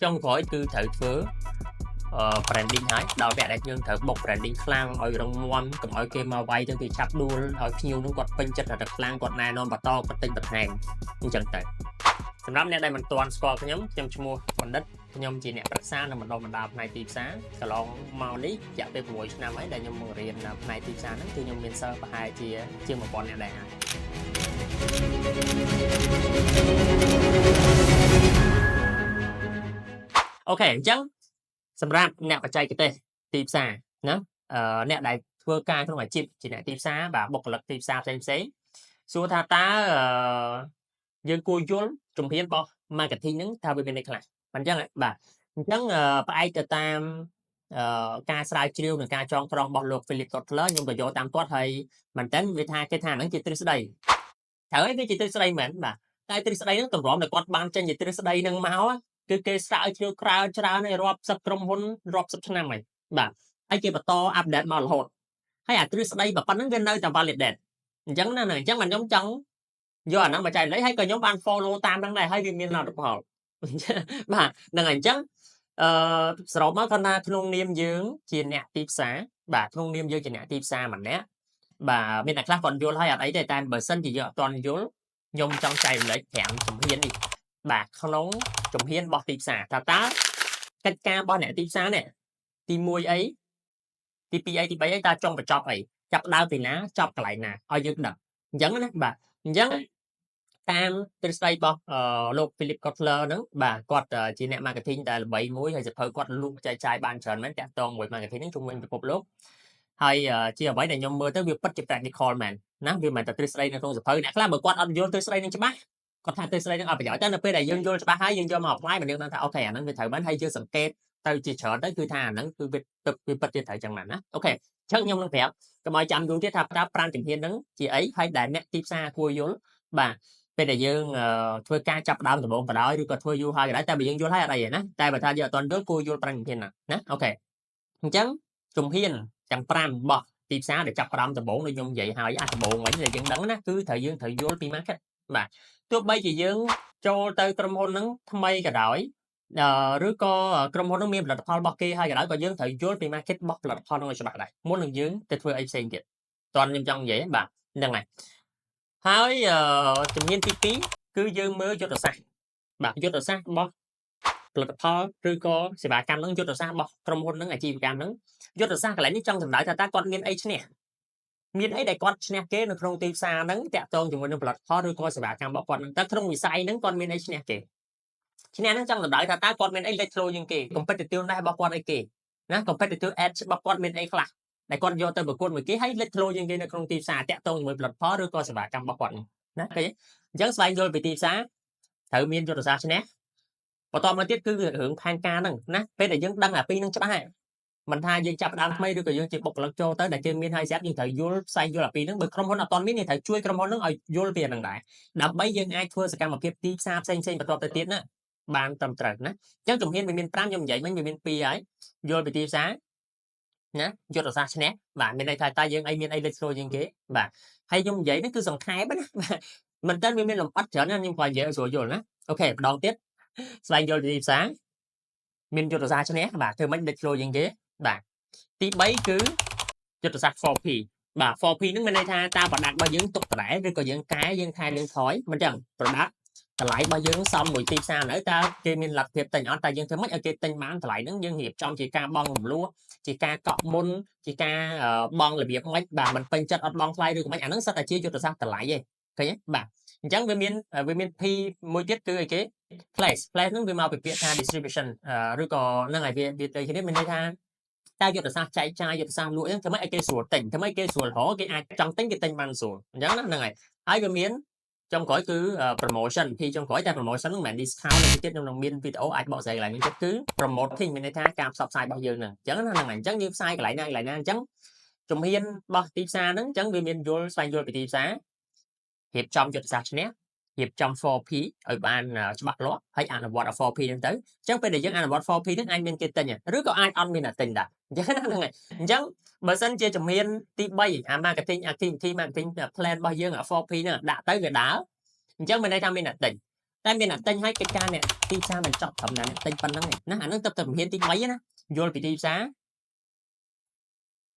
ចុងក្រោយគឺត្រូវធ្វើbranding ហើយដល់វគ្គដែលយើងត្រូវបុក branding ខ្លាំងឲ្យរឹងមាំកុំឲ្យគេមកវាយទៅគេឆាប់ដួលឲ្យភ្ញៀវនឹងគាត់ពេញចិត្តតែខ្លាំងគាត់ណែនាំបន្តគាត់ទិញបន្ថែមអញ្ចឹងទៅសម្រាប់អ្នកដែលមិនទាន់ស្គាល់ខ្ញុំខ្ញុំឈ្មោះបណ្ឌិតខ្ញុំជាអ្នកប្រឹក្សានិងបណ្ដុះបណ្ដាលផ្នែកទីផ្សារកន្លងមកនេះរយៈពេល6ឆ្នាំហើយដែលខ្ញុំបង្រៀនផ្នែកទីផ្សារហ្នឹងគឺខ្ញុំមានសិស្សប្រហែលជាជាង1000នាក់ដែរហើយ OK អញ្ចឹងសម្រាប់អ្នកបច្ចេកទេសទីផ្សារណាអ្នកដែលធ្វើការក្នុងអាជីពជាអ្នកទីផ្សារបាទបុគ្គលិកទីផ្សារផ្សេងផ្សេងសួរថាតើយើងគួរយល់ជំហានរបស់ marketing ហ្នឹងថាវាមានន័យខ្លះអញ្ចឹងបាទអញ្ចឹងផ្អែកទៅតាមការស្រាវជ្រាវនិងការចងក្រងរបស់លោក Philip Kotler ខ្ញុំក៏យកតាមគាត់ហើយមែនតើវាថាគេថាហ្នឹងជាទ្រឹស្ដីត្រូវហើយវាជាទ្រឹស្ដីមែនបាទតែទ្រឹស្ដីហ្នឹងតម្រាំតែគាត់បានចេញជាទ្រឹស្ដីហ្នឹងមកគឺគេស្រាវជ្រាវក្រៅច្រើនហើយរាប់សិបក្រុមហ៊ុនរាប់សិបឆ្នាំហើយបាទហើយគេបន្ត update មករហូតហើយអាទ្រឹស្ដីប៉ុណ្្នឹងវានៅតែ validate អញ្ចឹងណាអញ្ចឹងបាទខ្ញុំចង់យកអាហ្នឹងមកចែករំលែកហើយក៏ខ្ញុំបាន follow តាមហ្នឹងដែរហើយវាមានលទ្ធផលបាទហ្នឹងហើយអញ្ចឹងអឺសរុបមកគាត់ថាក្នុងនាមយើងជាអ្នកទីផ្សារបាទក្នុងនាមយើងជាអ្នកទីផ្សារម្នាក់បាទមានអ្នកខ្លះគាត់យល់ហើយអត់អីទេតែបើសិនជាយើងអត់ទាន់យល់ខ្ញុំចង់ចែករំលែក5ជំហាននេះបាទក្នុងជំហានរបស់ទីផ្សារថាតើកិច្ចការរបស់អ្នកទីផ្សារនេះទី1អីទី2អីទី3អីតើចង់បញ្ចប់អីចាប់ដើមពីណាចប់កន្លែងណាឲ្យយើងដឹងអញ្ចឹងណាបាទអញ្ចឹងតាមទ្រឹស្ដីរបស់លោក Philip Kotler ហ្នឹងបាទគាត់ជាអ្នក marketing ដែលល្បីមួយហើយសៀវភៅគាត់លក់ចែកចាយបានច្រើនមែនតាក់ទងមួយ marketing ហ្នឹងជុំវិញពិភពលោកហើយជាអ្វីដែលខ្ញុំមើលទៅវាពិតជា practical មែនណាវាមិនមែនតែទ្រឹស្ដីនៅក្នុងសៀវភៅអ្នកខ្លះបើគាត់អត់យល់ទ្រឹស្ដីនឹងច្បាស់គាត់ថាទ្រឹស្ដីនឹងអត់ប្រយោជន៍តែនៅពេលដែលយើងយល់ច្បាស់ហើយយើងយកមក apply មិនយើងដឹងថា OK អាហ្នឹងវាត្រូវមែនហើយយើងសង្កេតទៅជាច្រើនទៅគឺថាអាហ្នឹងគឺវាវាពិតជាត្រូវចឹងមែនណា OK អញ្ចឹងខ្ញុំនឹងប្រាប់កុំឲ្យចាំយូរទៀតថាតើ5ជំហានហ្នឹងជាអីហើយដែលអ្នកទីផ្សារគួរយល់បាទពេលដែលយើងធ្វើការចាប់ដើមដំបូងក៏ដោយឬក៏ធ្វើយូរហើយក៏ដោយតែបើយើងយល់ហើយអត់អីទេណាតែបើថាយើងអត់ទាន់យល់គួរយល់5ជំហានណាណា OK អញ្ចឹងជំហានទាំង5របស់ទីផ្សារដែលចាប់ផ្ដើមដំបូងដូចខ្ញុំនិយាយហើយអាដំបូងវិញដែលយើងដឹងណាគឺត្រូវយើងត្រូវយល់ពី market បាទទោះបីជាយើងចូលទៅក្រុមហ៊ុនហ្នឹងថ្មីក៏ដោយឬក៏ក្រុមហ៊ុនហ្នឹងមានផលិតផលរបស់គេហើយក៏ដោយក៏យើងត្រូវយល់ពី market របស់ផលិតផលហ្នឹងឲ្យច្បាស់ដែរមុននឹងយើងទៅធ្វើអីផ្សេងទៀតតោះខ្ញុំចង់និយាយបាទហ្នឹងហើយហើយជំហានទី2គឺយើងមើលយុទ្ធសាស្ត្របាទយុទ្ធសាស្ត្ររបស់ផលិតផលឬក៏សេវាកម្មហ្នឹងយុទ្ធសាស្ត្ររបស់ក្រុមហ៊ុនហ្នឹងអាជីវកម្មហ្នឹងយុទ្ធសាស្ត្រកន្លែងនេះចង់សម្ដៅថាតើគាត់មានអីឈ្នះមានអីដែលគាត់ឈ្នះគេនៅក្នុងទីផ្សារហ្នឹងតាក់ទងជាមួយនឹងផលិតផលឬក៏សេវាកម្មរបស់គាត់ហ្នឹងតើក្នុងវិស័យហ្នឹងគាត់មានអីឈ្នះគេឈ្នះហ្នឹងចង់សម្ដៅថាតើគាត់មានអីលេចធ្លោជាងគេ competitiveness របស់គាត់អីគេណា competitive edge របស់គាត់មានអីខ្លះដែលគាត់យកទៅប្រកួតមួយគេហើយលេចធ្លោជាងគេនៅក្នុងទីផ្សារតាក់ទងជាមួយផលិតផលឬក៏សេវាកម្មរបស់គាត់ហ្នឹងណាឃើញអញ្ចឹងស្វែងយល់ពីទីផ្សារត្រូវមានយុទ្ធសាស្ត្រឈ្នះបន្តមកទៀតគឺរឿងផែនការហ្នឹងណាពេលដែលយើងដឹងអាពីរហ្នឹងច្បាស់ហើយមិនថាយើងចាប់ផ្ដើមថ្មីឬក៏យើងជាបុគ្គលិកចូលទៅដែលគេមានហើយស្រាប់យើងត្រូវយល់ផ្សែងយល់អាពីរហ្នឹងបើក្រុមហ៊ុនអត់ទាន់មានយើងត្រូវជួយក្រុមហ៊ុនហ្នឹងឲ្យយល់ពីអាហ្នឹងដែរដើម្បីយើងអាចធ្វើសកម្មភាពទីផ្សារផ្សេងផ្សេងបន្តទៅទៀតណាបានត្រឹមត្រូវណាអញ្ចឹងជំហានវាមាន5ខ្ញុំនិយាយមិញវាមាន2ហើយយល់ពីទីផ្សារណាយុទ្ធសាស្ត្រឈ្នះបាទមានន័យថាតើយើងអីមានអីលេចធ្លោជាងគេបាទហើយខ្ញុំនិយាយនេះគឺសង្ខេបណាបាទមិនតើវាមានលម្អិតច្រើនណាខ្ញុំគាត់និយាយឲ្យស្រួលយល់ណា OK ម្ដងទៀតស្វែងយល់ពីទីផ្សារមានយុទ្ធសាស្ត្រឈ្នះបាទធ្វើម៉េចលេចធ្លោជាងគេបាទទី3គឺយុទ្ធសាស្ត្រ 4P បាទ 4P ហ្នឹងមានន័យថាតើ product របស់យើងទុកដដែលឬក៏យើងកែយើងថែមយើងថយមិនចឹង product តម្លៃរបស់យើងសមមួយទីផ្សារនៅតើគេមានលទ្ធភាពទិញអត់តែយើងធ្វើម៉េចឲ្យគេទិញបានតម្លៃហ្នឹងយើងរៀបចំជាការបង់រំលោះជាការកក់មុនជាការបង់របៀបម៉េចបាទមិនពេញចិត្តអត់បង់ថ្លៃឬក៏ម៉េចអាហ្នឹងសិតតែជាយុទ្ធសាស្ត្រតម្លៃឯងឃើញទេបាទអញ្ចឹងវាមាន P មួយទៀតគឺអីគេ place place ហ្នឹងវាមកពីពាក្យថា distribution ឬក៏ហ្នឹងហើយវាវាទៅគ្នាមានន័យថាតើយុទ្ធសាស្ត្រចែកចាយយុទ្ធសាស្ត្រលក់ហ្នឹងធ្វើម៉េចឲ្យគេស្រួលទិញធ្វើម៉េចគេស្រួលរកគេអាចចង់ទិញគេទិញបានស្រួលអញ្ចឹងណាហ្នឹងហើយហើយវាមានចុងក្រោយគឺ promotion ពីចុងក្រោយតែ promotion ហ្នឹងមិនមែន discount ទេទៀតខ្ញុំនឹងមានវីដេអូអាចបកស្រាយកន្លែងនេះទៀតគឺ promoting មានន័យថាការផ្សព្វផ្សាយរបស់យើងហ្នឹងអញ្ចឹងណាហ្នឹងហើយអញ្ចឹងយើងផ្សាយកន្លែងណាកន្លែងណាអញ្ចឹងជំហានរបស់ទីផ្សារហ្នឹងអញ្ចឹងវាមានយល់ស្វែងយល់ពីទីផ្សាររៀបចំយុទ្ធសាស្ត្រឈ្នះរៀបចំ 4P ឲ្យបានច្បាស់លាស់ហើយអនុវត្ត 4P ហ្នឹងទៅអញ្ចឹងពេលដែលយើងអនុវត្ត 4P ហ្នឹងអាចមានគេទិញឬក៏អាចអត់មានអ្នកទិញដែរអញ្ចឹងហ្នឹងហើយអញ្ចឹងបើសិនជាជំហានទី3អា marketing activity marketing plan របស់យើងអា 4P ហ្នឹងដាក់ទៅវាដើរអញ្ចឹងមានន័យថាមានអ្នកទិញតែ តែមានអ្នកទិញហើយកិច្ចការអ្នកទីផ្សារមិនចប់ត្រឹមតែអ្នកទិញប៉ុណ្ណឹងទេណាអាហ្នឹងទៅតែជំហានទី3ណាយល់ពីទីផ្សារ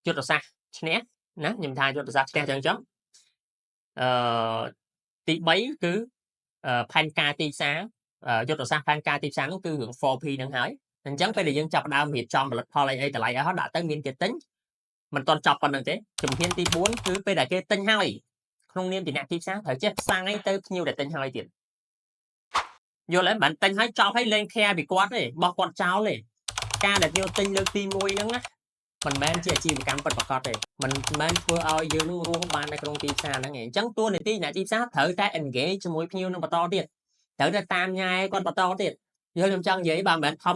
យុទ្ធសាស្ត្រឈ្នះណាខ្ញុំថាយុទ្ធសាស្ត្រឈ្នះចឹងចឹងអឺទី3គឺផែនការទីផ្សារយុទ្ធសាស្ត្រផែនការទីផ្សារនោះគឺរឿង 4P ហ្នឹងហើយអញ្ចឹងពេលដែលយើងចាប់ផ្ដើមរៀបចំផលិតផលអីអីតម្លៃអីហើយដាក់ទៅមានគេទិញមិនទាន់ចប់ប៉ុណ្្នឹងទេជំហានទី4គឺពេលដែលគេទិញហើយក្នុងនាមជាអ្នកទីផ្សារត្រូវចេះផ្សាយទៅភ្ញៀវដែលទិញហើយទៀតយល់ទេមិនទិញហើយចប់ហើយលែង care ពីគាត់ទេបោះគាត់ចោលទេការដែលភ្ញៀវទិញលើកទី1ហ្នឹងណាមិនមែនជាអាជីវកម្មពិតប្រាកដទេមិនមែនធ្វើឲ្យយើងនឹងរស់បាននៅក្នុងទីផ្សារហ្នឹងឯងអញ្ចឹងតួនាទីអ្នកទីផ្សារត្រូវតែ engage ជាមួយភ្ញៀវនឹងបន្តទៀតត្រូវតែតាមញ៉ែគាត់បន្តទៀតយល់ខ្ញុំចង់និយាយបើមិនមែនខំ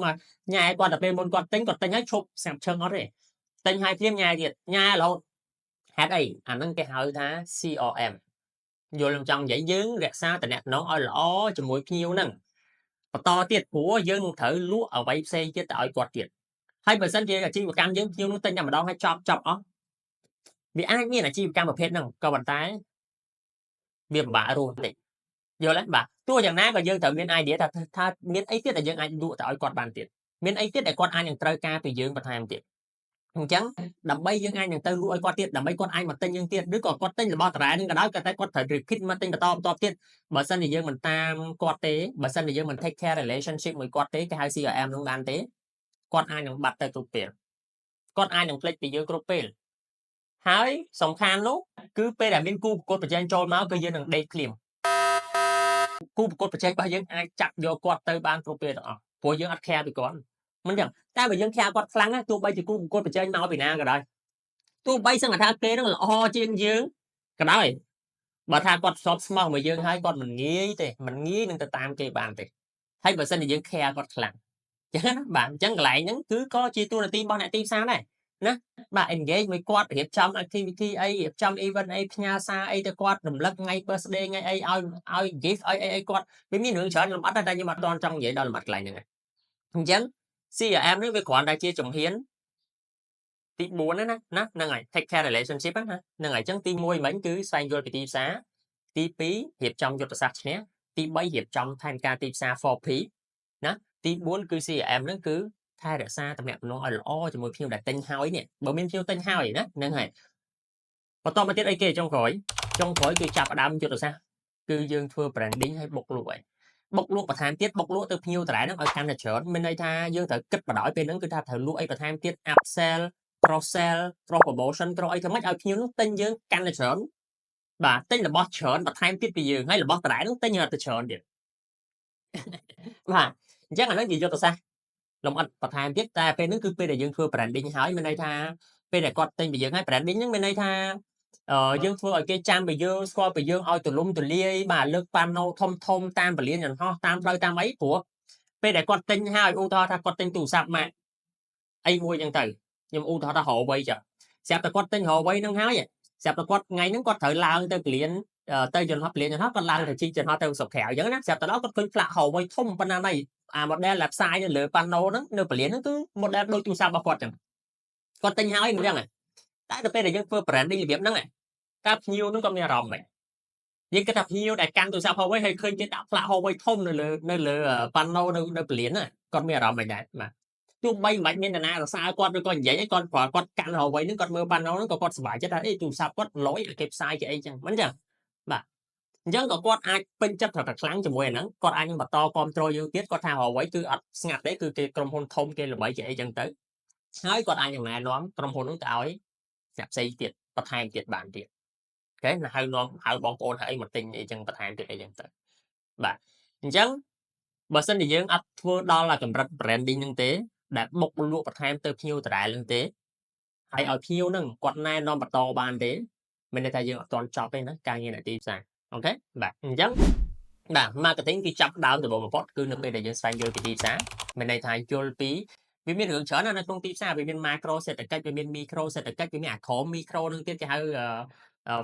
ញ៉ែគាត់តែពេលមុនគាត់ទិញគាត់ទិញហើយឈប់ស្រាប់ឈឹងអត់ទេទិញហើយភ្លាមញ៉ែទៀតញ៉ែរហូតហេតុអីអាហ្នឹងគេហៅថា CRM យល់ខ្ញុំចង់និយាយយើងរក្សាតំណែងឲ្យល្អជាមួយភ្ញៀវហ្នឹងបន្តទៀតព្រោះយើងនឹងត្រូវលក់អ្វីផ្សេងទៀតទៅឲ្យគាត់ទៀតហើយបើសិនជាអាជីវកម្មយើងភ្ញៀវនឹងទិញតែម្ដងហើយចប់ចប់អស់វាអាចមានអាជីវកម្មប្រភេទហ្នឹងក៏ប៉ុន្តែវាពិបាករស់តិចយល់ទេបាទទោះយ៉ាងណាក៏យើងត្រូវមាន idea ថាមានអីទៀតដែលយើងអាចលក់ទៅឲ្យគាត់បានទៀតមានអីទៀតដែលគាត់អាចនឹងត្រូវការពីយើងបន្ថែមទៀតអញ្ចឹងដើម្បីយើងអាចនឹងទៅលក់ឲ្យគាត់ទៀតដើម្បីគាត់អាចមកទិញយើងទៀតឬក៏គាត់ទិញរបស់តារ៉ែនឹងក៏ដោយក៏តែគាត់ត្រូវ repeat មកទិញបន្តបន្តទៀតបើសិនជាយើងមិនតាមគាត់ទេបើសិនជាយើងមិន take care relationship មួយគាត់ទេគេហៅ CRM នឹងបានទេគាត់អាចនឹងបាត់ទៅគ្រប់ពេលគាត់អាចនឹងភ្លេចពីយើងគ្រប់ពេលហើយសំខាន់នោះគឺពេលដែលមានគូប្រកួតប្រជែងចូលមកគឺយើងនឹងដេកភ្លាមគូប្រកួតប្រជែងរបស់យើងអាចចាប់យកគាត់ទៅបានគ្រប់ពេលទាំងអស់ព្រោះយើងអត់ care ពីគាត់មិនចឹងតែបើយើង care គាត់ខ្លាំងណាស់ទោះបីជាគូប្រកួតប្រជែងមកពីណាក៏ដោយទោះបីសឹងថាគេនឹងល្អជាងយើងក៏ដោយបើថាគាត់ស្បស្មោះមកយើងហើយគាត់មិនងាយទេមិនងាយនឹងទៅតាមគេបានទេហើយបើសិនជាយើង care គាត់ខ្លាំងចឹងណាបាទអញ្ចឹងកន្លែងហ្នឹងគឺក៏ជាតួនាទីរបស់អ្នកទីផ្សារដែរណាបាទ engage មួយគាត់រៀបចំ activity អីរៀបចំ event អីផ្ញើសារអីទៅគាត់រំលឹកថ្ងៃ birthday ថ្ងៃអីឲ្យឲ្យ gift ឲ្យអីអីគាត់វាមានរឿងច្រើនលម្អិតតែខ្ញុំអត់ទាន់ចង់និយាយដល់លម្អិតកន្លែងហ្នឹងអញ្ចឹង CRM នេះវាគ្រាន់តែជាជំហានទី4ណាណាហ្នឹងហើយ take care relationship ណាហ្នឹងហើយអញ្ចឹងទី1មិញគឺស្វែងយល់ពីទីផ្សារទី2រៀបចំយុទ្ធសាស្ត្រឈ្នះទី3រៀបចំផែនការទីផ្សារ 4P ណាទី4គឺ CRM ហ្នឹងគឺថែរក្សាទំនាក់ទំនងឲ្យល្អជាមួយភ្ញៀវដែលទិញហើយនេះបើមានភ្ញៀវទិញហើយណាហ្នឹងហើយបន្តមកទៀតអីគេចុងក្រោយចុងក្រោយគឺចាប់ផ្ដើមយុទ្ធសាស្ត្រគឺយើងធ្វើ branding ឲ្យបុកលក់ហើយបុកលក់បន្ថែមទៀតបុកលក់ទៅភ្ញៀវតរ៉ែហ្នឹងឲ្យកាន់តែច្រើនមានន័យថាយើងត្រូវគិតបណ្ដោយពេលហ្នឹងគឺថាត្រូវលក់អីបន្ថែមទៀត up sell, cross sell, cross promotion, cross អីធ្វើម៉េចឲ្យភ្ញៀវហ្នឹងទិញយើងកាន់តែច្រើនបាទទិញរបស់ច្រើនបន្ថែមទៀតពីយើងហើយរបស់តរ៉ែហ្នឹងទិញរត់ទៅច្រើនទៀតបាទអញ្ចឹងអាហ្នឹងជាយុទ្ធសាស្ត្រលម្អិតបន្ថែមទៀតតែពេលហ្នឹងគឺពេលដែលយើងធ្វើ branding ហើយមានន័យថាពេលដែលគាត់ទិញពីយើងហើយ branding ហ្នឹងមានន័យថាអឺយើងធ្វើឲ្យគេចាំពីយើងស្គាល់ពីយើងឲ្យទូលំទូលាយបាទលើកប៉ាណូធំធំតាមពលានយន្តហោះតាមផ្លូវតាមអីព្រោះពេលដែលគាត់ទិញហើយឧទាហរណ៍ថាគាត់ទិញទូរស័ព្ទម៉ាកអីមួយចឹងទៅខ្ញុំឧទាហរណ៍ថា Huawei ចុះស្រាប់តែគាត់ទិញ Huawei ហ្នឹងហើយស្រាប់តែគាត់ថ្ងៃហ្នឹងគាត់ត្រូវឡើងទៅពលានទៅយន្តហោះពលានយន្តហោះគាត់ឡើងទៅជិះយន្តហោះទៅស្រុកក្រៅអញ្ចឹងណាស្រាប់តែដល់គាត់ឃើញផ្លាក Huawei ធំប៉ុណ្ណាណីអា model ដែលផ្សាយនៅលើប៉ាណូហ្នឹងនៅពលានហ្នឹងគឺ model ដូចទូរស័ព្ទរបស់គាត់ចឹងគាត់ទិញហើយមិនចឹងតែដល់ពេលដែលយើងធ្វើ branding របៀបហ្នឹងតើភ្ញៀវហ្នឹងគាត់មានអារម្មណ៍ម៉េចយើងគិតថាភ្ញៀវដែលកាន់ទូរស័ព្ទ Huawei ហើយឃើញគេដាក់ផ្លាក Huawei ធំនៅលើប៉ាណូនៅពលានណាគាត់មានអារម្មណ៍ម៉េចដែរបាទទោះបីមិនបាច់មាននរណាសរសើរគាត់ឬក៏និយាយអីគាត់គ្រាន់គាត់កាន់ Huawei ហ្នឹងគាត់មើលប៉ាណូហ្នឹងក៏គាត់សប្បាយចិត្តថាអេទូរស័ព្ទគាត់លយគេផ្សាយជាអីចឹងមិនចឹងបាទអញ្ចឹងក៏គាត់អាចពេញចិត្តត្រូវតែខ្លាំងជាមួយអាហ្នឹងគាត់អាចនឹងបន្តគ្រប់គ្រងយើងទៀតគាត់ថា Huawei គឺអត់ស្ងាត់ទេគឺគេក្រុមហ៊ុនធំគេល្បីជាអីចឹងទៅហើយគាត់អាចនឹងណែនាំក្រុមហ៊ុនហ្នឹងទៅឲ្យអ្នកផ្សេងទៀតបន្ថែមទៀតបានទៀត OK ហៅនាំហៅបងប្អូនហៅអីមកទិញអីចឹងបន្ថែមទៀតអីចឹងទៅបាទអញ្ចឹងបើសិនជាយើងអត់ធ្វើដល់កម្រិត branding ហ្នឹងទេដែលបុកលក់បន្ថែមទៅភ្ញៀវដដែលហ្នឹងទេហើយឲ្យភ្ញៀវហ្នឹងគាត់ណែនាំបន្តបានទេមានន័យថាយើងអត់ទាន់ចប់ទេណាការងារអ្នកទីផ្សារ OK បាទអញ្ចឹងបាទ marketing គឺចាប់ដើមដំបូងបំផុតគឺនៅពេលដែលយើងស្វែងយល់ពីទីផ្សារមានន័យថាយល់ពីវាមានរឿងច្រើនណាស់នៅក្នុងទីផ្សារវាមាន macro សេដ្ឋកិច្ចវាមាន micro សេដ្ឋកិច្ចវាមានអាក្រម micro នឹងទៀតគេហៅ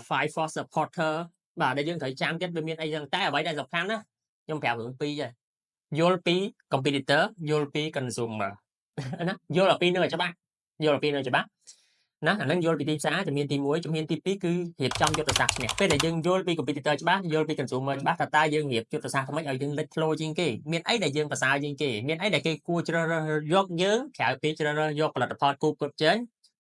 five force Porter បាទដែលយើងត្រូវចាំទៀតវាមានអីចឹងតែអ្វីដែលសំខាន់ណាខ្ញុំប្រាប់រឿងពីរហើយយល់ពី competitor យល់ពី consumer ណាយល់អំពីនឹងឲ្យច្បាស់យល់អំពីនឹងឲ្យច្បាស់ ណាអាហ្នឹងយល់ពីទីផ្សារជំហានទី1ជំហានទី2គឺរៀបចំយុទ្ធសាស្ត្រឈ្នះពេលដែលយើងយល់ពី competitor ច្បាស់យល់ពី consumer ច្បាស់ថាតើយើងរៀបយុទ្ធសាស្ត្រធ្វើម៉េចឲ្យយើងលេចធ្លោជាងគេមានអីដែលយើងប្រសើរជាងគេមានអីដែលគេគួរជ្រើសរើសយកយើងក្រៅពីជ្រើសរើសយកផលិតផលគូប្រកួតប្រជែង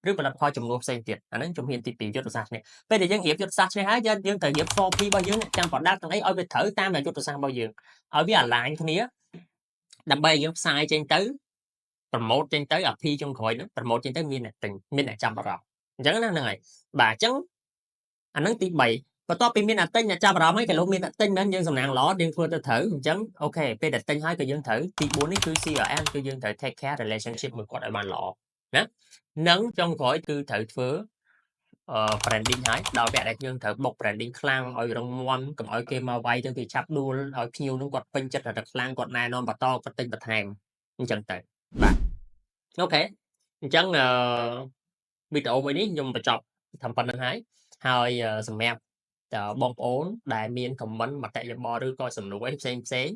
ឬផលិតផលចំនួនផ្សេងទៀតអាហ្នឹងជំហានទី2យុទ្ធសាស្ត្រឈ្នះពេលដែលយើងរៀបយុទ្ធសាស្ត្រឈ្នះហើយយើងយើងត្រូវរៀប 4P របស់យើងទាំង product ទាំងអីឲ្យវាត្រូវតាមយុទ្ធសាស្ត្ររបស់យើងឲ្យវា align គ្នាដើម្បីឲ្យយើងផ្សាយចេញទៅ promote ចេញទៅអា P ចុងក្រោយហ្នឹង promote ចេញទៅមានអ្នកទិញមានអ្នកចាប់អារម្មណ៍អញ្ចឹងណាហ្នឹងហើយបាទអញ្ចឹងអាហ្នឹងទី3បន្ទាប់ពីមានអ្នកទិញអ្នកចាប់អារម្មណ៍ហើយគេលោកមានអ្នកទិញមែនយើងសំណាងល្អយើងធ្វើទៅត្រូវអញ្ចឹង OK ពេលដែលទិញហើយក៏យើងត្រូវទី4នេះគឺ CRM គឺយើងត្រូវ take care relationship មួយគាត់ឲ្យបានល្អណានិងចុងក្រោយគឺត្រូវធ្វើbranding ហើយដល់វគ្គដែលយើងត្រូវបុក branding ខ្លាំងឲ្យរឹងមាំកុំឲ្យគេមកវាយទៅគេឆាប់ដួលឲ្យភ្ញៀវនឹងគាត់ពេញចិត្តតែខ្លាំងគាត់ណែនាំបន្តគាត់ទិញបន្ថែមអញ្ចឹងទៅបាទ OK អញ្ចឹងអឺវីដេអូមួយនេះខ្ញុំបញ្ចប់ធ្វើប៉ុណ្្នឹងហើយហើយសម្រាប់តបងប្អូនដែលមាន comment មតិយោបល់ឬក៏សំណួរអីផ្សេងផ្សេង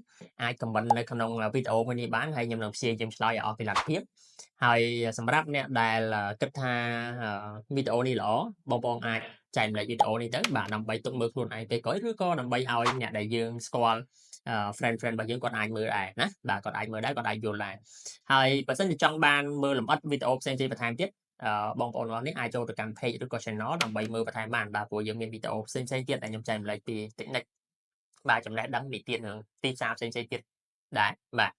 អាច comment នៅក្នុងវីដេអូមួយនេះបានហើយខ្ញុំនឹងព្យាយាមឆ្លើយឲ្យអស់ពីលទ្ធភាពហើយសម្រាប់អ្នកដែលគិតថាវីដេអូនេះល្អបងប្អូនអាចចែករំលែកវីដេអូនេះទៅបាទដើម្បីទុកមើលខ្លួនឯងពេលក្រោយឬក៏ដើម្បីឲ្យអ្នកដែលយើងស្គាល់ friend friend របស់យើងគាត់អាចមើលដែរណាបាទគាត់អាចមើលដែរគាត់អាចយល់ដែរហើយបើសិនជាចង់បានមើលលម្អិតវីដេអូផ្សេងៗបន្ថែមទៀតបងប្អូនទាំងអស់នេះអាចចូលទៅកាន់ page ឬក៏ channel ដើម្បីមើលបន្ថែមបានបាទព្រោះយើងមានវីដេអូផ្សេងៗទៀតដែលខ្ញុំចែករំលែកពី technique បាទចំណេះដឹងនិទានរឿងទីផ្សារផ្សេងៗទៀតដែរបាទ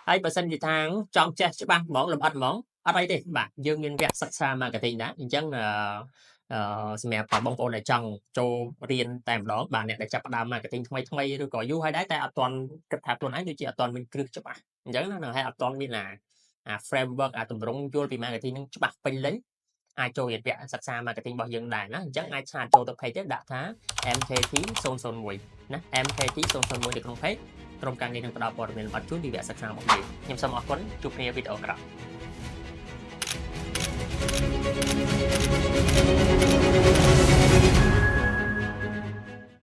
ហើយបើសិនជាថាចង់ចេះច្បាស់ហ្មងលម្អិតហ្មងអត់អីទេបាទយើងមានវគ្គសិក្សា marketing ដែរអញ្ចឹងសម្រាប់បងប្អូនដែលចង់ចូលរៀនតែម្ដងបាទអ្នកដែលចាប់ផ្ដើម marketing ថ្មីថ្មីឬក៏យូរហើយដែរតែអត់ទាន់គិតថាខ្លួនឯងដូចជាអត់ទាន់មានគ្រឹះច្បាស់អញ្ចឹងណាហើយអត់ទាន់មានអា framework អាទម្រង់យល់ពី marketing នឹងច្បាស់ពេញលេញអាចចូលរៀនវគ្គសិក្សា marketing របស់យើងដែរណាអញ្ចឹងអាច chat ចូលទៅ page ទៅដាក់ថា MKT 001ណា MKT 001នៅក្នុង page ក្រុមការងារនឹងផ្ដល់ព័ត៌មានលម្អិតជូនពីវគ្គសិក្សារបស់យើងខ្ញុំសូមអរគុណជួបគ្នាវីដេអូក្រោយ។